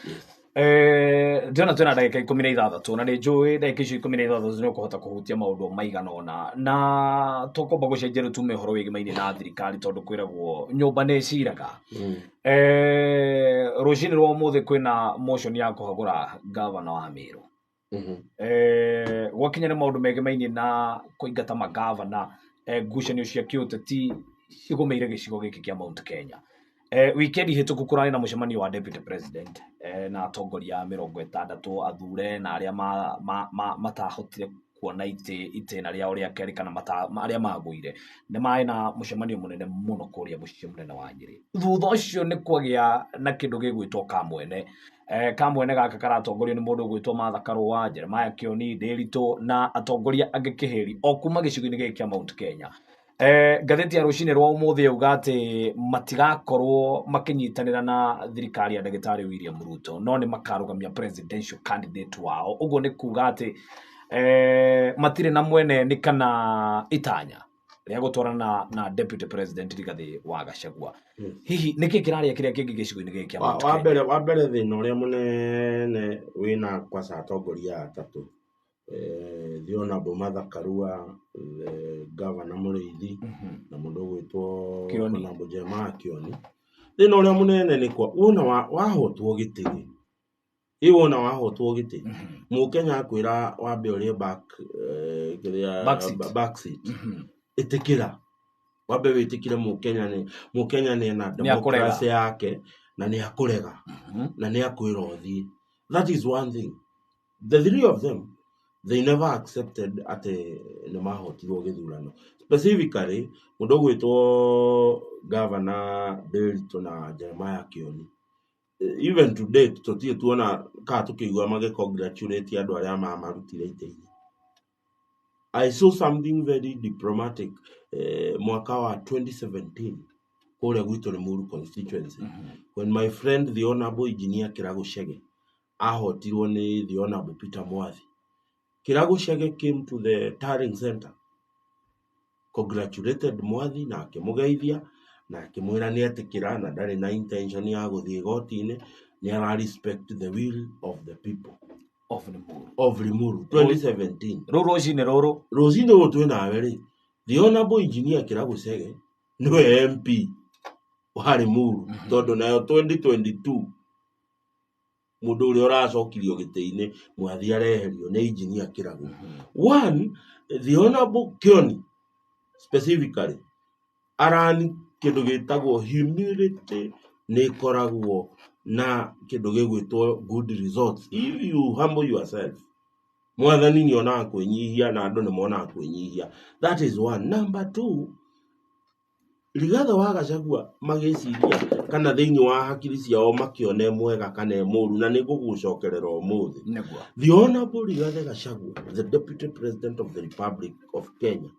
Yes. Ndĩrona twĩna ndagĩka 16, na nĩ njũĩ ndagĩka icio 16 nĩ ũkũhota kũhutia maũndũ maigana ũna, na tũkwamba gũcenjia rĩu tume ũhoro wĩgĩmaine na thirikari, tondũ kwĩragwo nyũmba nĩ ĩciraga. Rũcinĩ rwa ũmũthĩ kwĩna motion ya kũhagũra gavana wa Meru. Gwakinya nĩ maũndũ megemaine na kũingata magavana, ngucanio cia kĩũteti cigũmĩire gĩcigo gĩkĩ kĩa Mount Kenya. Wikendi hĩtũku kũrarĩ na mũcemanio wa deputy president na atongoria 60 athure na arĩa matahotire kuona itĩna rĩao rĩa kerĩ kana arĩa magũire, nĩ marĩ na mũcemanio mũnene mũno kũrĩa mũciĩ mũnene wa Nyĩrĩ. Thutha ũcio nĩ kwagĩa na kĩndũ gĩgwĩtwo Kamwene. Kamwene gaka karatongorio nĩ mũndũ ũgwĩtwo Martha Karũa, Jeremiah Kĩoni, Ndĩritũ na atongoria angĩ kĩhĩri o kuma gĩcigo-inĩ gĩkĩ kĩa Mount Kenya. Ngathĩti ya rũcinĩ rwa ũmũthĩ yauga atĩ matigakorwo makĩnyitanĩra na thirikari ya ndagĩtarĩ William Ruto, no nĩ makarũgamia presidential candidate wao. Ũguo nĩ kuga atĩ matirĩ na mwene nĩ kana itanya rĩa gũtwarana na deputy president Rigathĩ wa Gachagua. Hihi nĩkĩ kĩrarĩa kĩrĩa kĩngĩ gĩcigo-inĩ gĩkĩ kĩa Mount Kenya? Wa mbere thĩna ũrĩa mũnene wĩna kwaca atongoria atatũ, the Honorable Martha Karua, the Governor Mũrĩithi, na mũndũ ũgwĩtwo Kĩoni. Honorable Jeremiah Kĩoni. Thĩna ũrĩa mũnene nĩ kwa wona wahotwo gĩtĩ rĩ, ĩ wona wahotwo gĩtĩ, Mũkenya akwĩra wambe ũrĩe back, kĩrĩa, Back seat. back seat. Ĩtĩkĩra. Wambe wĩtĩkĩre Mũkenya nĩ ena Nĩ akũrega. democracy yake na nĩ akũrega. Na nĩ akwĩra ũthiĩ. That is one thing. The three of them, they never accepted atĩ nĩ mahotirwo gĩthurano. Specifically, mũndũ ũgwĩtwo Governor Ndĩritũ na Jeremiah Kĩoni. Even to date, tũtirĩ tuona kana tũkĩigua magĩ-congratulate andũ arĩa mamarutire itĩ-inĩ. I saw something very diplomatic mwaka wa 2017 kũrĩa gwitũ Limuru constituency, when my friend the Honorable Engineer Kĩragu Chege ahotirwo nĩ the Honorable Peter Mwathi. Kĩragu Chege came to the tallying center, congratulated Mwathi na akĩmũgeithia na akĩmwĩra nĩ etĩkĩra na ndarĩ na intention ya gũthiĩ igoti-inĩ, nĩ ara respect the will of the people Of Limuru. Of Limuru 2017. Rũu rũcinĩ rũrũ. Rũcinĩ rũrũ twĩ nawe rĩ, the Honorable Engineer Kĩragu Chege nĩwe MP wa Limuru, tondũ nayo 2022 mũndũ ũrĩa ũracokirio gĩtĩ-inĩ Mwathi areherio nĩ Engineer Kĩragu. One, the Honorable Kĩoni specifically arani kĩndũ gĩtagwo humility nĩ ĩkoragwo na kĩndũ gĩgwĩtwo good results. If you humble yourself, mwathani nĩ onaga kwĩnyihia na andũ nĩ monaga kwĩnyihia. That is one. Number two, Rigathĩ wa Gachagua magĩciria kana thĩinĩ wa hakiri ciao makĩone mwega kana e mũru, na nĩ ngũgũcokerera ũmũthĩ. Nĩguo. The Honorable Rigathĩ Gachagua, the Deputy President of the Republic of Kenya,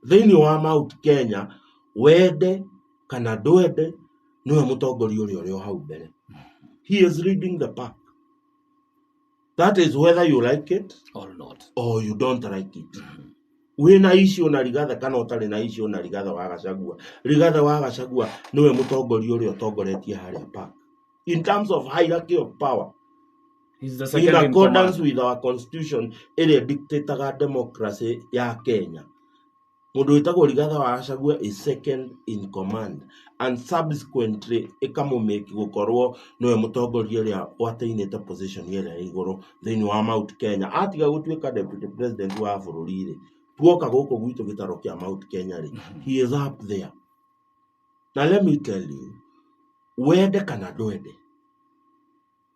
thĩinĩ wa Mount Kenya, wende kana ndwende, nĩwe mũtongoria ũrĩa ũrĩ o hau mbere. He is leading the pack. That is whether you like it or not. or you don't like it. Wĩna issue na Rigathĩ kana ũtarĩ na issue na Rigathĩ wa Gachagua, Rigathĩ wa Gachagua nĩwe mũtongoria ũrĩa ũtongoretie harĩa park. In terms of hierarchy of power, He's the in second in accordance command. with our constitution ĩrĩa dictataga democracy ya Kenya, mũndũ wĩtagwo Rigathĩ wa Gachagua is second in command, and subsequently ĩkamũmake gũkorwo nĩwe mũtongoria ũrĩa watainĩte position ĩrĩa ĩ igũrũ thĩinĩ wa Mount Kenya. Atiga gũtuĩka deputy president wa bũrũri rĩ, tuoka gũkũ gwitũ gĩtaro kĩa Mount Kenya rĩ, he is up there. Na let me tell you, wende kana ndwende,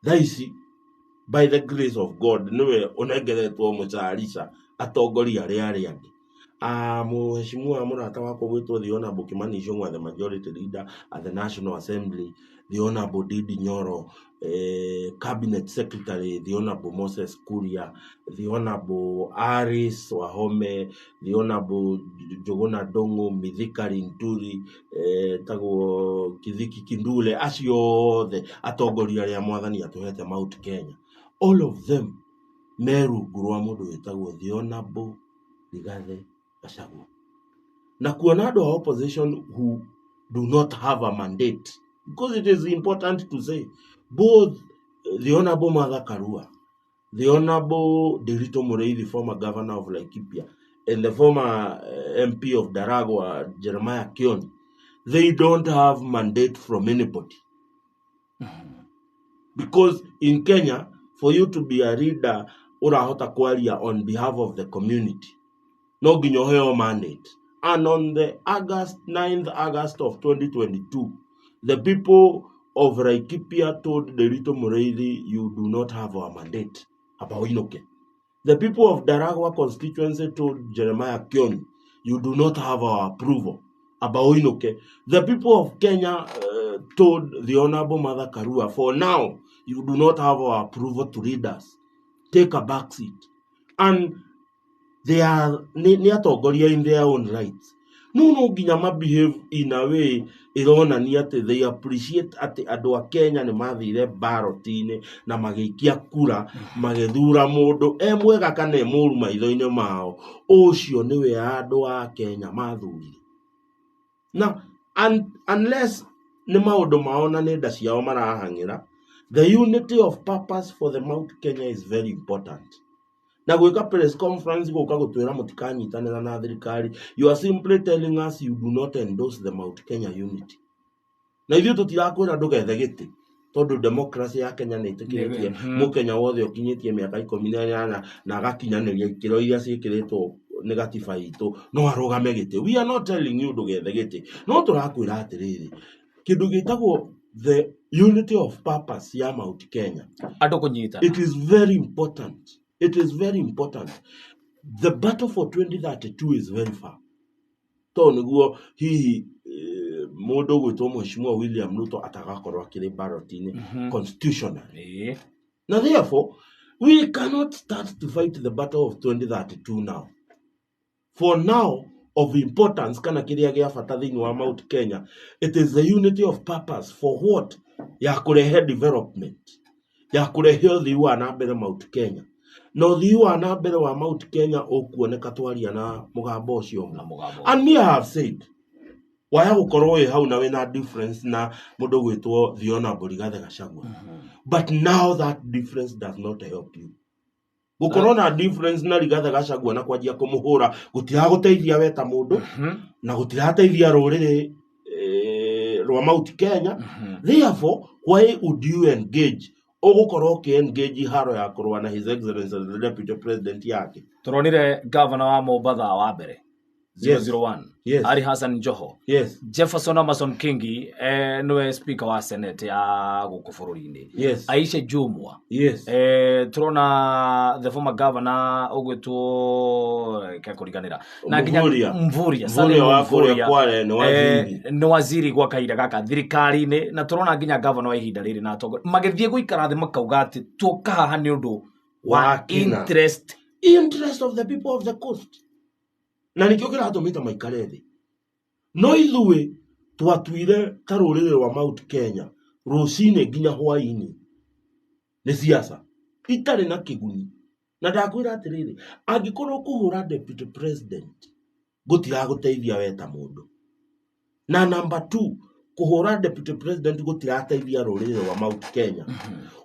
thaa ici by the grace of God nĩwe ũnengeretwo mũcarica atongoria arĩa angĩ. Mheshimiwa mũrata wakwa gwĩtwo the Honorable Kimani Ichung'wa, the majority leader at the National Assembly, the Honorable Ndindi Nyoro, Cabinet Secretary the Honorable Moses Kuria, the Honorable Aris Wahome, the Honorable Njuguna Ndung'u, Mithika Linturi, tagwo Kithiki Kindule, acio othe atongoria arĩa mwathani atũhete Mount Kenya, all of them me rungu rwa mũndũ wĩtagwo the Honorable Rigathi Gachagua. Na kuona andũ a opposition who do not have a mandate, because it is important to say both the Honorable Martha Karua, the Honorable Ndiritu Muriithi, former governor of Laikipia, and the former MP of Ndaragwa, Jeremiah Kioni, they don't have mandate from anybody. Because in Kenya, for you to be a leader ũrahota kwaria on behalf of the community, no nginya ũheo mandate. And on the August 9th August of 2022, the people of Laikipia told Ndiritu Muriithi, you do not have our mandate. Amba ũinũke. The people of Ndaragwa constituency told Jeremiah Kioni, you do not have our approval. Amba ũinũke. The people of Kenya told the Honorable Martha Karua, for now, you do not have our approval to lead us. Take a back seat. And they are nĩ atongoria in their own rights. No nginya ma behave in a way ĩronania atĩ they appreciate atĩ andũ a Kenya nĩ mathire ballot-inĩ na magĩikia kura, magĩthura mũndũ e mwega kana e mũru maitho-inĩ mao, ũcio nĩwe andũ a Kenya mathurire. Na unless nĩ maũndũ mao na nenda ciao marahang'ĩra, the unity of purpose for the Mount Kenya is very important. Na gwĩka press conference gũka gũtwĩra mũtikanyitanĩra na thirikari, you are simply telling us you do not endorse the Mount Kenya unity. Na ithuĩ tũtirakwĩra ndũgethe gĩtĩ, tondũ democracy ya Kenya nĩ ĩtĩkĩrĩtie mũkenya wothe ũkinyĩtie mĩaka 18 na agakinyanĩria ikĩro iria ciĩkĩrĩtwo nĩ gatiba itũ no arũgame gĩtĩ. We are not telling you ndũgethe gĩtĩ, no tũrakwĩra atĩrĩrĩ, kĩndũ gĩtagwo the unity of purpose ya Mount Kenya, andũ kũnyitana, it is very important. It is very important. The battle for 2032 is very far. Tondũ nĩguo hihi mũndũ ũgwĩtwo Mheshimiwa William Ruto atagakorwo akĩrĩ ballot-inĩ constitutionally. Na therefore, we cannot start to fight the battle of 2032 now. For now, of importance, kana kĩrĩa gĩa bata thĩinĩ wa Mount Kenya, it is the unity of purpose for what? Ya kũrehe development. Ya kũrehe ũthii wa na mbere Mount Kenya. Na ũthii wa na mbere wa Mount Kenya ũkuoneka twaria na mũgambo ũcio ũmwe. And me I have said, waya gũkorwo wĩ hau na wĩna difference na mũndũ ũgwĩtwo the Honorable Rigathi Gachagua. But now that difference does not help you. Gũkorwo na difference na Rigathi Gachagua na kwanjia kũmũhũra gũtiragũteithia we ta mũndũ, na gũtirateithia rũrĩrĩ rwa Mount Kenya. Therefore, why would you engage? Ũgũkorwo ũkĩ-engage haro ya kũrũa na His Excellency the Deputy President yake. Tũronire governor wa Mombatha wa mbere 001, Yes. Ali Hassan Joho, Yes. Jefferson Amason Kingi, niwe speaker wa Senate ya gũkũ bũrũri-inĩ. Yes. Aisha Jumwa. Yes. Turona the former governor ũgwĩtwo kekũriganĩra na nginya Mvurya. Mvurya, Mvurya wa kũrĩa Mvurya. Kwale nĩ waziri. Nĩ waziri gwa kahinda gaka thirikari-inĩ, na tũrona nginya governor wa ihinda rĩrĩ na atongoria magĩthiĩ gũikara thĩ makauga atĩ tũka haha nĩ ũndũ wa Wa kĩna. interest. Interest of the people of the coast. Na nĩkĩo kĩratũmĩte maikare thĩ. No ithuĩ twatuire ta rũrĩrĩ rwa Mount Kenya rũcinĩ nginya hwaĩ-inĩ nĩ siasa itarĩ na kĩguni. Na ndakwĩra atĩrĩrĩ, angĩkorwo kũhũra deputy president gũtiragũteithia we ta mũndũ, na number 2 kũhũra deputy president gũtirateithia rũrĩrĩ rwa Mount Kenya,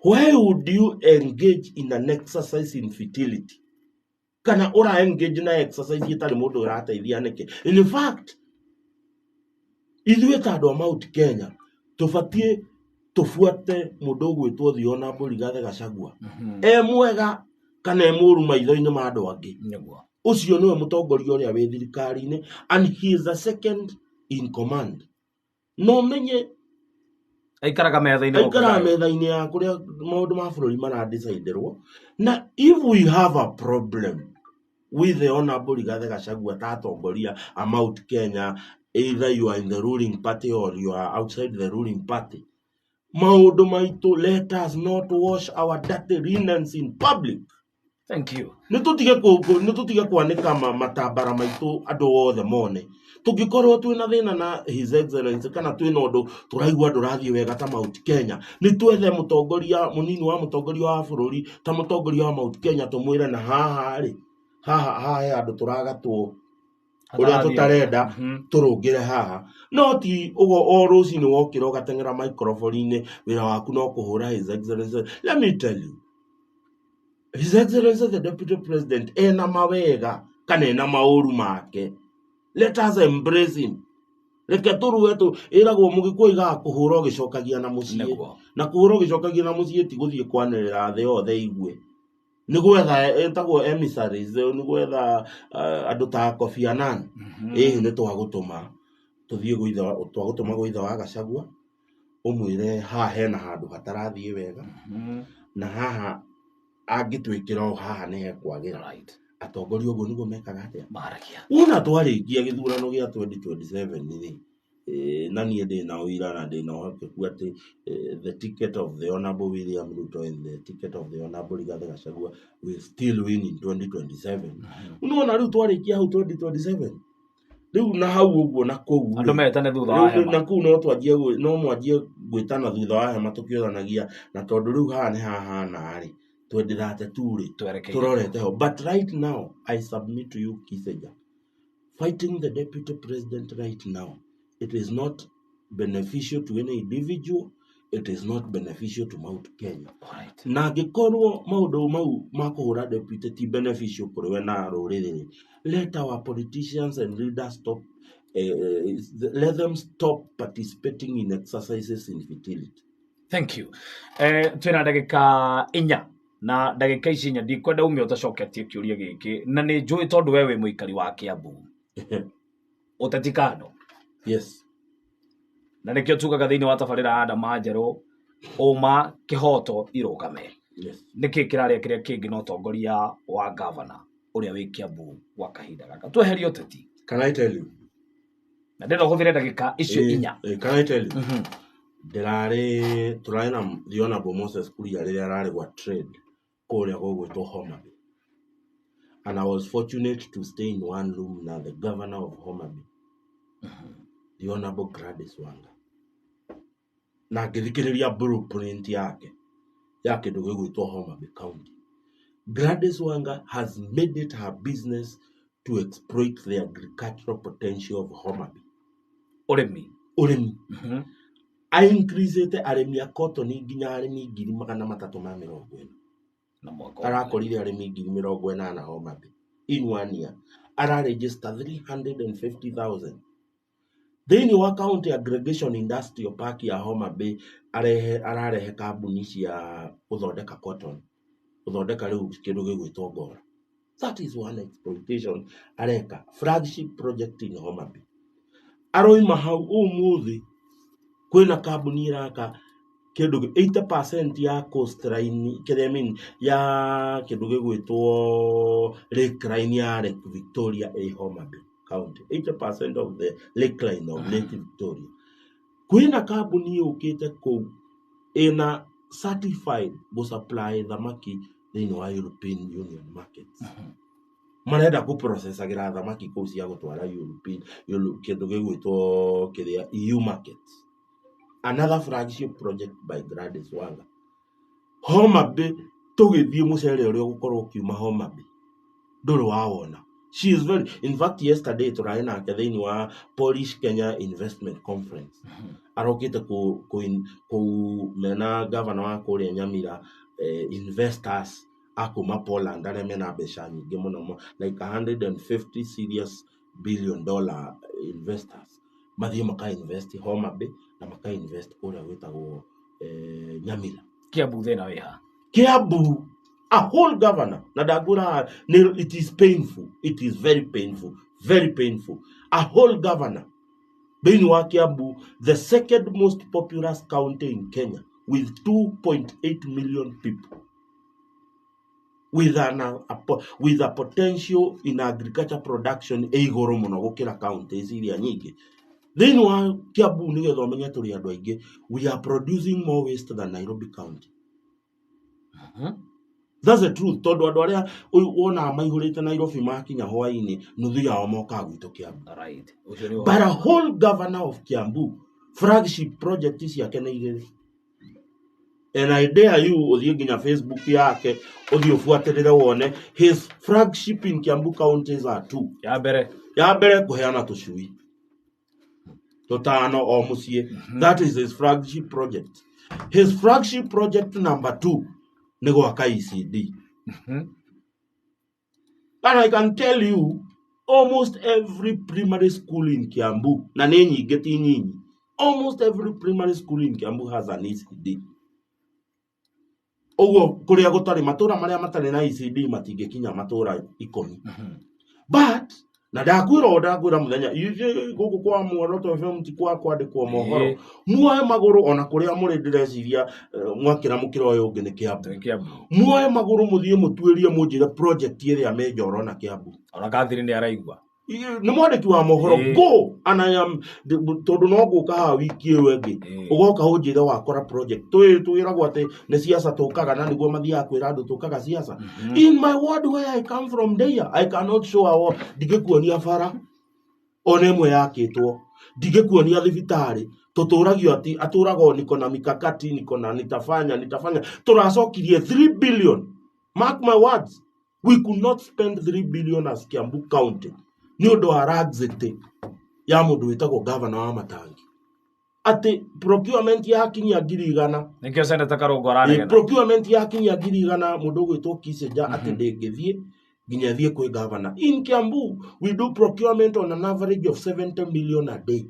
why would you engage in an exercise in futility? Kana ũra engage na exercise ĩtarĩ mũndũ ũrateithia nĩkĩ? In fact, ithuĩ ta andũ a Mount Kenya tũbatiĩ tũbuate mũndũ ũgwĩtwo the Honorable Rigathi Gachagua, e mwega kana e mũru maitho-inĩ ma andũ angĩ. Nĩguo. Ũcio nĩwe mũtongoria ũrĩa wĩ thirikari-inĩ, and he is the second in command. No menye aikaraga metha-inĩ aikaraga metha-inĩ ya kũrĩa maũndũ ma bũrũri maradeciderwo. Na if we have a problem with the Honorable Rigathi Gachagua ta atongoria a Mount Kenya, either you are in the ruling party or you are outside the ruling party, Maũndũ maitũ, let us not wash our dirty linens in public. Thank you. Nĩ tũtige kwanĩka matambara maitũ andũ othe mone. Tũngĩkorwo twĩna thĩna na His Excellency kana twĩna ũndũ tũraigua ndũrathiĩ wega ta Mount Kenya, nĩ twethe mũtongoria mũnini wa mũtongoria wa bũrũri ta mũtongoria wa Mount Kenya, tũmwĩre na haha rĩ, haha he handũ tũragatwo ũrĩa tũtarenda, tũrũngĩre haha. No ti ũguo o rũcinĩ wokĩra ũgateng'era microphone-inĩ, wĩra waku no kũhũra His Excellency. Let me tell you, His Excellency the Deputy President ena mawega kana ena maũru make. Let us embrace him. Reke tũrue tũ ĩragwo mũgĩkũyũ aigaga kũhũra ũgĩcokagia na mũciĩ. Na kũhũra ũgĩcokagia na mũciĩ ti gũthiĩ kwanĩrĩra thĩ yothe igue. Nĩ gwetha ĩtagwo emissaries, nĩ gwetha andũ ta Kofi Annan. Ĩĩ nĩ twagũtũma tũthiĩ twagũtũma gwĩ ithe wa Gachagua, ũmwĩre haha hena handũ hatarathiĩ wega, na haha angĩtwĩkĩra ũũ haha nĩ hekwagĩra. Atongoria ũguo nĩguo mekaga atĩa? Maragia. Wona twarĩkia gĩthurano gĩa 2027 rĩ, na niĩ ndĩna ũira na ndĩna ũhoteku atĩ the ticket of the Honorable William Ruto and the ticket of the Honorable Rigathi Gachagua will still win in 2027. Nĩwona rĩu twarĩkia hau 2027, rĩu na hau ũguo na kũu andũ metane thutha wa hema. Na kũu no mwanjie gwĩtana thutha wa hema tũkĩũranagia, na tondũ rĩu haha nĩ hahana rĩ, 2032 rĩ, tũrorete ho. But right now I submit to you, Kiseja, fighting the deputy president right now, it is not beneficial to any individual, it is not beneficial to Mount Kenya. Na angĩkorwo maũndũ mau ma kũhũra deputy ti beneficial kũrĩ we na rũrĩrĩ rĩ, let our politicians and leaders stop, let them stop participating in exercises in futility. Thank you. Twĩna ndagĩka inya, na ndagĩka ici inya ndikwenda ume ũtacoketie kĩũria gĩkĩ, na nĩ njũĩ tondũ we wĩ mũikari wa Kiambu. Ũteti kando. Yes. Na nĩkĩo tugaga thĩinĩ wa tabarĩra ya Adama Njerũ, ũma kĩhoto irũgame. Yes. Nĩkĩ kĩrarĩa kĩrĩa kĩngĩ na ũtongoria wa gavana ũrĩa wĩ Kiambu gwa kahinda gaka? Tweherie ũteti. Can I tell you? Na ndĩrenda ũhũthĩre ndagĩka icio inya. Can I tell you? Ndĩrarĩ, tũrarĩ na the Honorable Moses Kuria rĩrĩa ararĩ gwa trade kũrĩa gũgwĩtwo Homa Bay. And I was fortunate to stay in one room na the governor of Homa Bay, the Honorable Gladys Wanga. Na ngĩthikĩrĩria blueprint yake ya kĩndũ gĩgwĩtwo Homa Bay County. Gladys Wanga has made it her business to exploit the agricultural potential of Homa Bay. Ũrĩmi. Ũrĩmi. Aincreasĩte arĩmi a cotton nginya arĩmi 340,000. Na mwaka ũmwe. Arakorire arĩmi 80,000 Homa Bay in 1 year. Araregister 350,000. Thĩinĩ wa county aggregation industrial park ya Homa Bay ararehe kambuni cia gũthondeka cotton, gũthondeka rĩu kĩndũ gĩgwĩtwo ngora. That is one exploitation areka, flagship project in Homa Bay. Aroima hau ũmũthĩ kwĩna kambuni ĩraka kĩndũ 80% ya coastline, kĩrĩa I mean, ya kĩndũ gĩgwĩtwo lake line ya Lake Victoria ĩ Homa Bay County. 80% of the lake line of Lake Victoria. Kwĩna kambuni yũkĩte kũu ĩna certified gũ supply thamaki thĩinĩ wa European Union markets. Marenda kũ processagĩra thamaki kũu cia gũtwara European, kĩndũ gĩgwĩtwo kĩrĩa EU markets. Another flagship project by Gladys Wanga. Homa Bay tũgĩthiĩ mũcere ũrĩa ũgũkorwo ũkiuma Homa Bay ndũrĩ wawona. She is very, in fact yesterday tũrarĩ nake thĩinĩ wa Polish Kenya Investment Conference. Arokĩte kũ mena governor wa kũrĩa Nyamira, investors a kuma Poland arĩa mena mbeca nyingĩ mũno, like 150 serious billion dollar investors. Mathiĩ maka invest Homa Bay na maka invest kũrĩa gwĩtagwo Nyamira. Kiambu thĩna wĩ ha? Kiambu, a whole governor, na ndangũra, nĩ, it is painful, it is very painful, very painful. A whole governor thĩinĩ wa Kiambu, the second most populous county in Kenya with 2.8 million people, with a potential in agriculture production ĩ igũrũ mũno gũkĩra counties iria nyingĩ. Thĩinĩ wa Kiambu, nĩgetha ũmenye tũrĩ andũ aingĩ, we are producing more waste than Nairobi County. That's the truth, tondũ andũ arĩa wonaga maihũrĩte Nairobi makinya hwainĩ, nuthu yao mokaga gwitũ Kiambu. Right, ũcio nĩ But a whole governor of Kiambu, flagship project ciake nĩ igĩrĩ, and I dare you ũthiĩ nginya Facebook yake, ũthiĩ ũbuatĩrĩre wone his flagship in Kiambu counties are two. Ya mbere? Ya mbere, kũheana tũcui tũtano o mũciĩ. That is his flagship project. His flagship project number two nĩ gwaka ECD. And I can tell you almost every primary school in Kiambu, na nĩ nyingĩ, ti nyinyi, almost every primary school in Kiambu has an ECD. Ũguo kũrĩa gũtarĩ, matũra marĩa matarĩ na ECD matingĩkinya matũra 10. But na ndakwĩra, o ndakwĩra mũthenya ithuĩ gũkũ kwa Muoroto FM ti kwa kwandĩkwo mohoro. Muoe magũrũ ona kũrĩa mũrĩ, ndĩreciria mwakĩra mũkĩra ũyũ ũngĩ nĩ Kiambu. Nĩ Kiambu. Muoe magũrũ mũthiĩ mũtuĩrie mũnjĩre project ĩrĩa major ũrona Kiambu. Ona Kathiri nĩ araigua. Nĩ mwandĩki wa mohoro. Go and I am tondũ no ngũka haha wiki ĩyo ĩngĩ, ũgoka ũnjĩre wakora project. Twĩragwo atĩ nĩ ciaca tũkaga, na nĩguo mathiaga kwĩra andũ tũkaga ciaca. In my ward where I come from, there I cannot show our, ndingĩkuonia bara ona ĩmwe yakĩtwo, ndingĩkuonia thibitarĩ. Tũtũragio ati atũragwo niko na mikakati, niko na nitafanya, nitafanya. Tũracokirie 3 billion. Mark my words, we could not spend 3 billion as Kiambu County nĩ ũndũ wa laxity ya mũndũ wĩtagwo governor wa Matangi, atĩ procurement yakinyia 100,000. Nĩkĩo Senator Karũngũ aranegena. Procurement yakinyia 100,000, mũndũ ũgwĩtwo Kissinger atĩ ndĩngĩthiĩ nginya thiĩ kwĩ governor. In Kiambu we do procurement on an average of 70 million a day.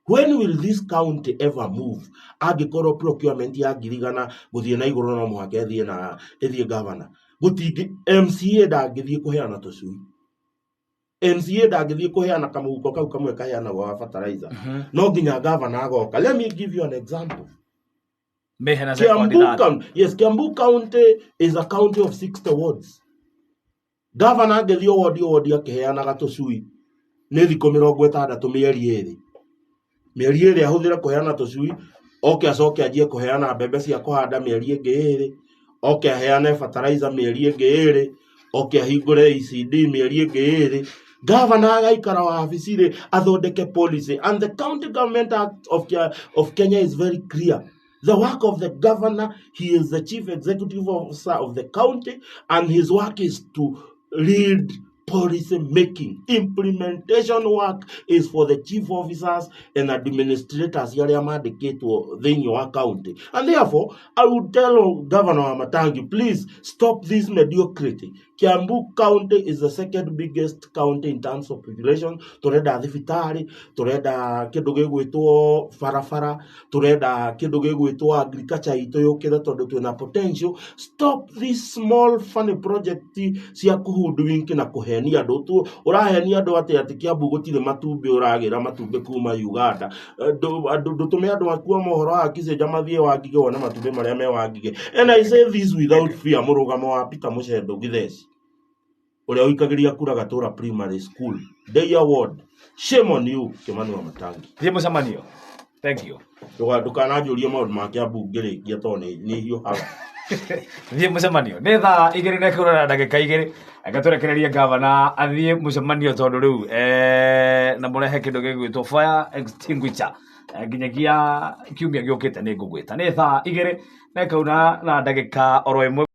When will this county ever move angĩkorwo procurement ya 100,000 gũthiĩ na igũrũ no mũhaka ĩthiĩ na ĩthiĩ governor? Gũtingĩ. MCA ndangĩthiĩ kũheana tũcui, MCA ndangĩthiĩ kũheana kamũhuko kau kamwe kaheanagwo wa fertilizer. No nginya governor agoka. Let me give you an example. Mehe na sekondi Kiambu 30. County, yes, Kiambu County is a county of 60 wards. Governor angĩthiĩ o ward, o ward akĩheanaga tũcui nĩ thikũ 60, mĩeri 2, mĩeri 2 ahũthĩre kũheana tũcui, oke acoke anjie kũheana mbembe cia kũhanda mĩeri ĩngĩ 2, oke aheane fertilizer mĩeri ĩngĩ 2, oke ahingũre ECD mĩeri ĩngĩ 2. Governor agaikara wabici rĩ athondeke policy, and the County Government Act of Kenya is very clear. The work of the governor, he is the chief executive officer of the county, and his work is to lead policy making. Implementation work is for the chief officers and administrators arĩa mandĩkĩtwo thĩinĩ wa county. And therefore, I would tell Governor Wamatangi, please stop this mediocrity. Kiambu County is the second biggest county in terms of population. Turenda thibitarĩ, turenda kĩndũ gĩgwĩtwo barabara, turenda kĩndũ gĩgwĩtwo agriculture itũ yũkĩre tondũ twĩna potential. Stop this small funny project cia kũhoodwink na kũhenia andũ. Tu ũrahenia andũ atĩ Kiambu gũtirĩ matumbĩ, ũragĩra matumbĩ kuma Uganda. Ndũtũme andũ aku a mohoro wa Kicenja mathiĩ Wangige wone matumbĩ marĩa me Wangige. And I say this without fear, mũrũgamo wa Peter Mũcendo Githeci ũrĩa ũikagĩria kura Gatũra Primary School, Deya Ward, shame on you, Kimani wa Matangi. Thiĩ mũcemanio, thank you. Ndũkananjũrie maũndũ ma Kiambu ngĩrĩkia tondũ nĩ hiũhaga. Thiĩ mũcemanio, nĩ thaa 2 na kĩũra na ndagĩka 2. Reke tũrekererie gavana athiĩ mũcemanio tondũ rĩu na mũrehe kĩndũ gĩgwĩtwo fire extinguisher. Nginyagia kiumia gĩũkĩte nĩ ngũgwĩta. Nĩ thaa 2 na ĩkauna na ndagĩka oro 1.